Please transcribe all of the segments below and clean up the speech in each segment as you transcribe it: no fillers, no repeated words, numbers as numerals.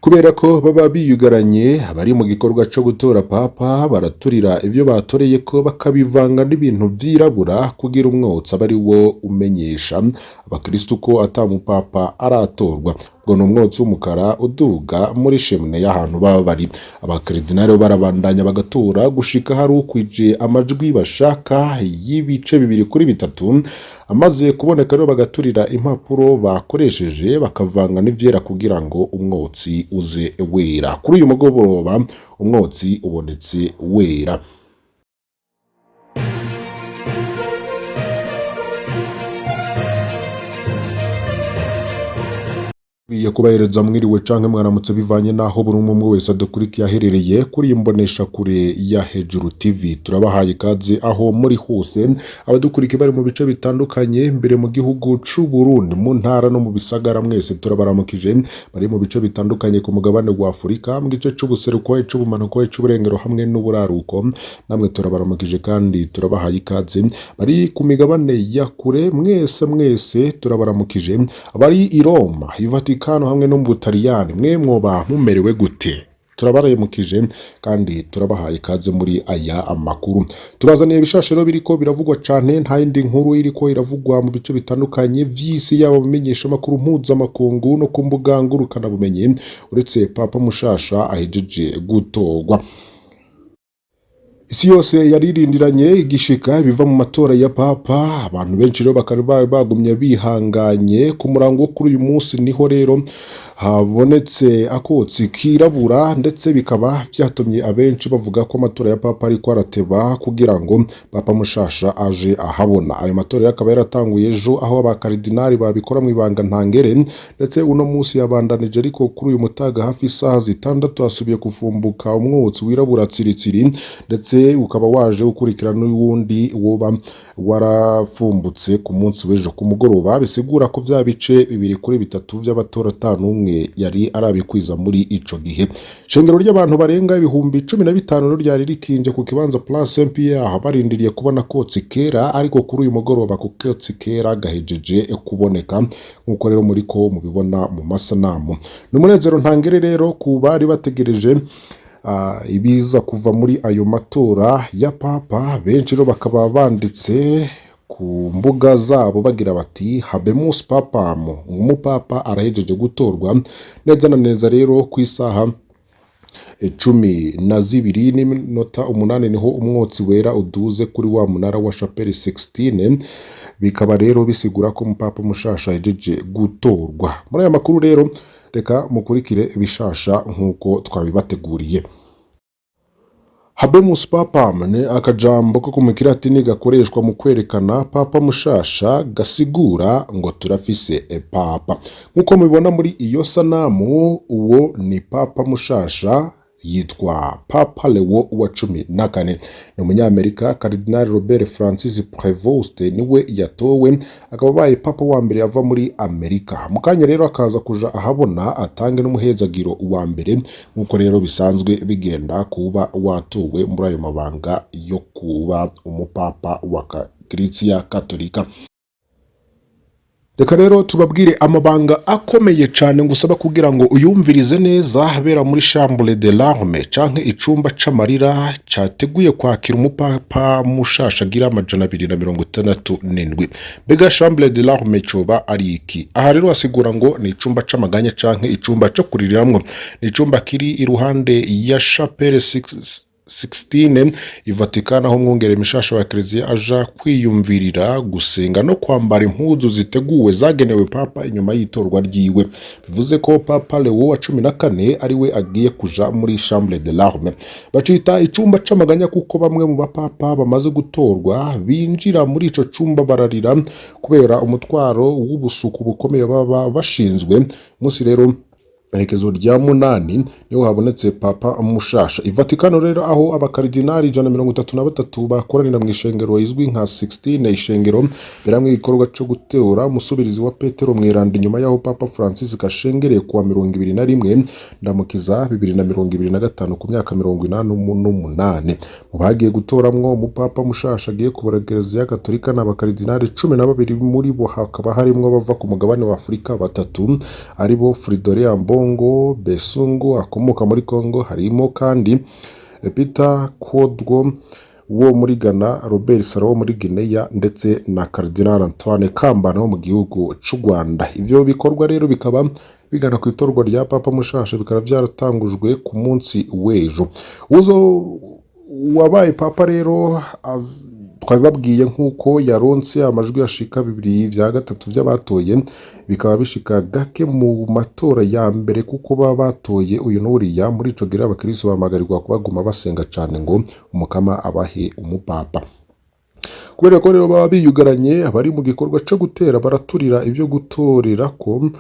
Kubera ko baba biyugaranye, abari mu gikorwa co gutora papa baraturira ivyo batoreye ko bakabivanga n'ibintu vyirabura kugira umwotsi abe ari wo umenyesha abakristu ko ata mupapa aratorwa. Ubwo ni umwotsi w'umukara uduga muri cheminée y'ahantu baba bari. Abakaridinari barabandanya bagatora gushika hari ukwije amajwi bashaka y'ibice bibiri kuri bitatu. Amaze kuboneka rero, bagaturira impapuro bakoresheje, bakavanga n'ivyera kugira ngo umwotsi uze wera. Kuri uyu mugoroba umwotsi ubonetse wera. Biye kubahereza mwiriwe canke mwaramutse, bivanye naho buri umwe wese adukurikiye aherereye kuri iyi mbonesha kure ya Hejuru TV. Turabahaye ikaze aho muri hose, abadukurikiye bari mu bice bitandukanye mbere mu gihugu c'u Burundi, mu ntara no mu bisagara, mwese turabaramukije. Bari mu bice bitandukanye ku mugabane wa Afurika, mu gice c'ubuseruko, ic'ubumanuko, ic'uburengero hamwe n'uburaruko, namwe turabaramukije kandi turabahaye ikaze. Bari ku migabane ya kure, mwese mwese turabaramukije. Abari i Roma, i Vatikano hamwe no mu Butaliyani, mwe mwoba mumerewe gute? Turabaramukije kandi turabahaye ikaze muri aya amakuru tubazaniye. Ibishasha rero biriko biravugwa cane, nta yindi nkuru iriko iravugwa mu bice bitandukanye vy'isi, yaba mu menyeshamakuru mpuzamakungu no ku mbuga ngurukanabumenyi, uretse papa mushasha ahejeje gutorwa. Isi yose yaririndiranye igishika ibiva mu matora ya papa. Abantu benshi rero bakaba bagumye bihanganye. Ku murango wo kuri uyu munsi niho rero habonetse akotsi kirabura, ndetse bikaba vyatumye abenshi bavuga ko amatora ya papa ariko arateba kugira ngo papa mushasha aje ahabona. Ayo matora rero akaba yaratanguye ejo, aho abakaridinari babikora mu ibanga ntangere, ndetse uno munsi yabandanije. Ariko kuri uyu mutaga hafi isaha 6 hasubiye kufumbuka umwotsi wirabura tsiritsiri, ndetse ukaba waje ukurikira n'uwundi woba warafumbutse ku munsi w'ejo ku mugoroba. Bisigura ko vya bice bibiri kuri bitatu vy'abatora ata n'umwe yari arabikwiza muri ico gihe. Shengero ry'abantu barenga 15,000 rero ryari rikinje ku kibanza Place Saint Pierre, barindiriye kubona kotsi kera. Ariko kuri uyu mugoroba ku kotsi kera gahejeje kuboneka, nk'uko rero muriko mubibona mu masanamu. Ni umunezero ntangere rero ku bari bategereje ibiza kuva muri ayo matora ya papa. Benshi rero bakaba banditse ku mbuga zabo bagira bati: "Habemus papam", umupapa arahejeje gutorwa. Neza na neza rero ku isaha 12:08 niho umwotsi wera uduze kuri wa munara wa Chapelle 16. Bikaba rero bisigura ko umupapa mushasha ahejeje gutorwa. Muri aya makuru rero, reka mukurikire bishasha nk'uko twabibateguriye. Habemus papam ni akajambo ko mu kilatini gakoreshwa mu kwerekana papa mushasha, gasigura ngo turafise papa. Nk'uko mubibona muri iyo sanamu, uwo ni papa mushasha, yitwa Papa Leo wa 14, ni umunyamerika. Cardinal Robert Francis Prevost niwe yatowe, akaba abaye papa wa mbere ava muri Amerika. Mu kanya rero akaza kuja ahabona atange n'umuhezagiro wa mbere, nk'uko rero bisanzwe bigenda kuba watowe muri ayo mabanga yo kuba umupapa wa Kiliziya Katolika. Reka rero tubabwire amabanga akomeye cyane ngusaba kugira ngo uyumvirize neza, habera muri Chambre de Larmes canke icumba c'amarira categuye kwakira umupapa mushasha agira 267. Mbega Chambre de Larmes coba ari iki? Aha rero asigura ngo ni icumba c'amaganya canke icumba co kuririramwo. Ni icumba kiri iruhande ya Chapelle 16 i Vatikani, aho umwungere mishasha wa Kiliziya aja kwiyumvirira, gusenga no kwambara impuzu ziteguwe zagenewe papa inyuma y'itorwa ryiwe. Bivuze ko Papa Leo wa 14 ariwe agiye kuja muri Chambre de Larmes. Bacita icumba c'amaganya kuko bamwe mu bapapa bamaze gutorwa binjira muri ico cumba bararira kubera umutwaro w'ubusuku bukomeye baba bashinzwe. Musi rero igenekerezo rya 8 niho habonetse papa mushasha. I Vatikano rero, aho abakaridinari 133 bakoranira mu ishengero izwi nka 16, ishengero beramwe igikorwa co gutora umusubirizi wa Petero Mweranda, inyuma y'aho Papa Francis gashengereye kuwa 21 Ndamukiza 2025 ku myaka 88. Mu bagiye gutoramwo umupapa mushasha agiye kubura Kiliziya Gatolika ni abakaridinari 12. Muri bo hakaba harimwo bava ku mugabane wa Afurika batatu, aribo Fridolin Ambongo Ambongo Besungu akomoka muri Congo. Harimo kandi Peter Kodwo wo muri Ghana, Robert Sara wo muri Guinea ndetse na Cardinal Antoine Kambanda wo mu gihugu c'u Rwanda. Ivyo bikorwa rero bikaba bigana ku itorwa rya Papa mushasha, bikaba vyaratangujwe ku munsi w'ejo. Uzo wabaye Papa rero twabibabwiye nk'uko yaronse amajwi ashika 2/3 vy'abatoye, bikaba bishika gake mu matora ya mbere kuko baba batoye uyu n'uriya. Muri ico gihe abakristo bahamagarirwa kubaguma basenga cane ngo umukama abahe umupapa. Kubera ko rero baba biyugaranye, abari mu gikorwa co gutera baraturira ivyo gutorerako,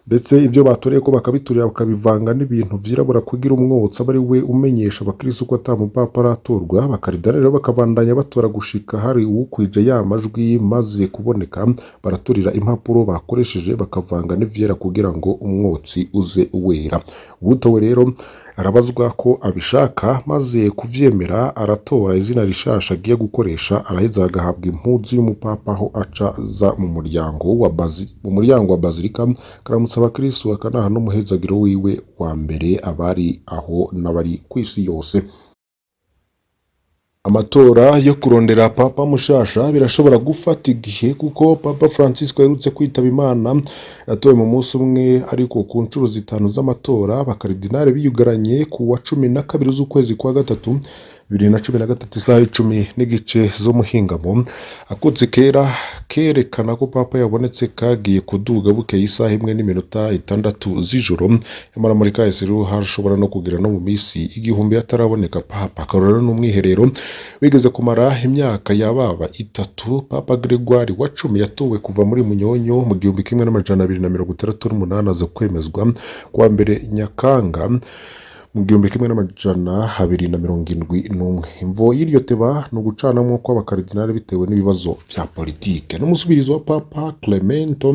ndetse ibyo batoreye ko bakabiturira bakabivanga n'ibintu vyirabura kugira umwotsi abe ari we umenyesha abakristo ko ata mupapa aratorwa. Abakaridinali rero bakabandanya batora gushika hari uwukwije ya majwi maze kuboneka, baraturira impapuro bakoresheje bakavanga n'ivyera kugira ngo umwotsi uze wera. Uwutowe rero arabazwa ko abishaka, maze kuvyemera aratora izina rishasha agiye gukoresha, araheza agahabwa impuzu y'umupapa aho aca aza mu muryango wa mu muryango wa Bazilika, karamutsa abakristo akanaha n'umuhezagiro wiwe wa mbere abari aho n'abari kw'isi yose. Amatora yo kurondera Papa mushasha birashobora gufata igihe kuko Papa Francisco aherutse kwitaba Imana yatowe mu munsi umwe, ariko ku nshuro 5 z'amatora abakaridinali biyugaranye ku wa 12 z'ukwezi kwa gatatu 2013 isaha 10:15 z'umuhingamo. Akotsi kera kerekana ko Papa yabonetse kagiye kuduga bukeye isaha 1:06 z'ijoro. Nyamara muri kahise rero hashobora no kugira no mu misi 1000 ataraboneka Papa. Akarorero n'umwiherero wigeze kumara imyaka yababa 3. Papa Gregoire wa 10 yatowe kuva muri Munyonyo mu 1268 aza kwemezwa kuwa mbere Nyakanga mu 1271. Imvo y'iryo teba ni ugucanamwo kw'abakaridinali bitewe n'ibibazo vya politike. N'umusubirizi wa Papa Clemento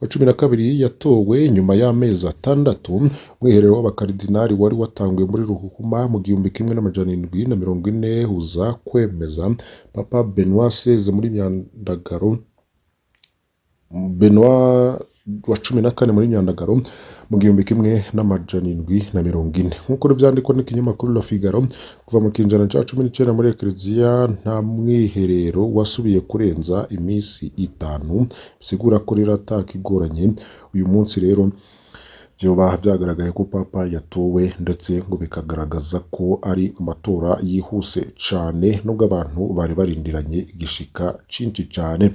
wa 12 yatowe nyuma y'amezi 6. Umwiherero w'abakaridinali wari watanguye muri Ruhuma mu 1740 uza kwemeza Papa Benoit XVI muri Myandagaro, Benoit wa 14 muri Myandagaro mu 1740. Nk'uko vyandikwa n'ikinyamakuru La Figaro, kuva mu kinjana ca 19 muri Eklezia nta mwiherero wasubiye kurenza imisi 5, bisigura ko rero atakigoranye. Uyu munsi rero vyoba vyagaragaye ko Papa yatowe, ndetse ngo bikagaragaza ko ari mu matora yihuse cane nubwo abantu bari barindiranye igishika cinshi cane.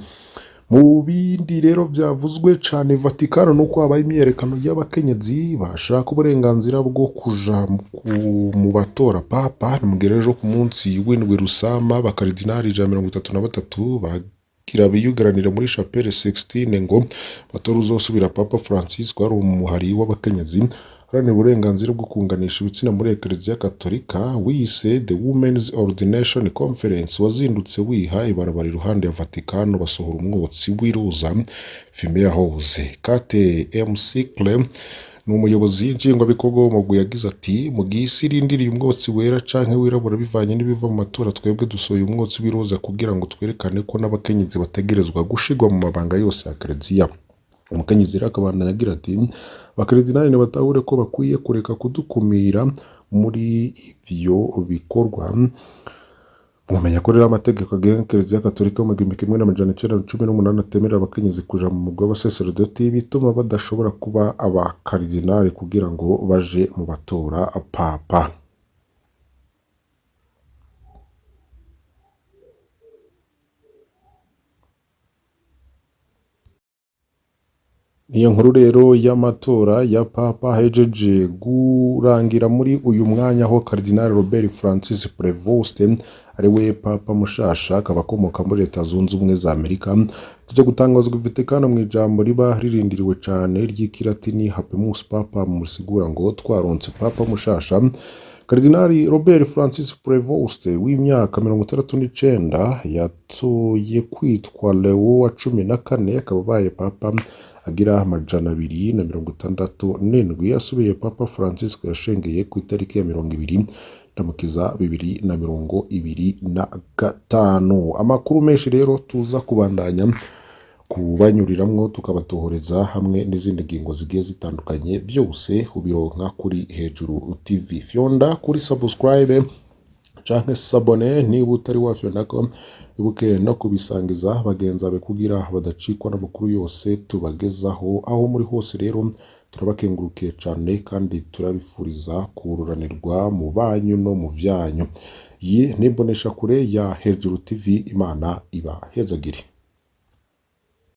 Mu bindi rero vyavuzwe cane Vatikano nuko habaye imyiyerekano y'abakenyezi bashaka uburenganzira bwo kuja mu batora Papa. Ni mu gihe rero ku munsi w'indwi Rusama abakaridinali 133 bagira biyugaranira muri Chapelle Sixtine ngo batore uzosubira Papa Francisco. Ari umuhari w'abakenyezi uharanira uburenganzira bwo kunganisha ibitsina muri Eklezia Katolika wiyise The Women's Ordination Conference, wazindutse wiha ibarabara iruhande ya Vatikano basohora umwotsi w'iroza Fimea House. Kate MC Clem ni umuyobozi nshingwabikorwa w'umugwi, yagize ati: mu gihe isi irindiriye umwotsi wera canke wirabura bivanye n'ibiva mu matora, twebwe dusohoye umwotsi w'iroza kugira ngo twerekane ko n'abakenyezi bategerezwa gushirwa mu mabanga yose ya Eklezia. Umukenyezi rero akabandanya agira ati: abakaridinali nibatahure ko bakwiye kureka kudukumira muri ivyo bikorwa. Mwamenya ko rero amategeko agenga Kiliziya Katolika mu 1918 atemerera abakenyezi kuja mu mugwi w'abasaserdoti, bituma badashobora kuba abakaridinali kugira ngo baje mu batora Papa. Niyo nkuru rero y'amatora ya Papa ahejeje gurangira muri uyu mwanya, aho Cardinal Robert Francis Prevost ari we Papa mushasha, akaba akomoka muri Leta Zunze Ubumwe za Amerika. Tuje gutangazwa Vatikano mu ijambo riba ririndiriwe cane ry'ikilatini Habemus Papa, musigura ngo twaronse Papa mushasha. Cardinal Robert Francis Prevost w'imyaka 69 yatoye kwitwa Leo wa 14, akaba abaye Papa agira 267, asubiye Papa Francisco yashengeye ku itariki ya 20 Ndamukiza 2025. Amakuru menshi rero tuza kubandanya Kubanyuriramwo tukabatohoreza hamwe n'izindi ngingo zigiye zitandukanye, vyose ubironka kuri Hejuru TV. Fyonda kuri subscribe canke s'abonner niba utari wafyondako, ibuke no kubisangiza bagenzi bawe kugira badacikwa n'amakuru yose tubagezaho aho muri hose. Rero turabakengurukiye cane kandi turabifuriza kururanirwa mu banyu no mu vyanyu. Iyi ni imboneshakure ya Hejuru TV. Imana ibahezagire.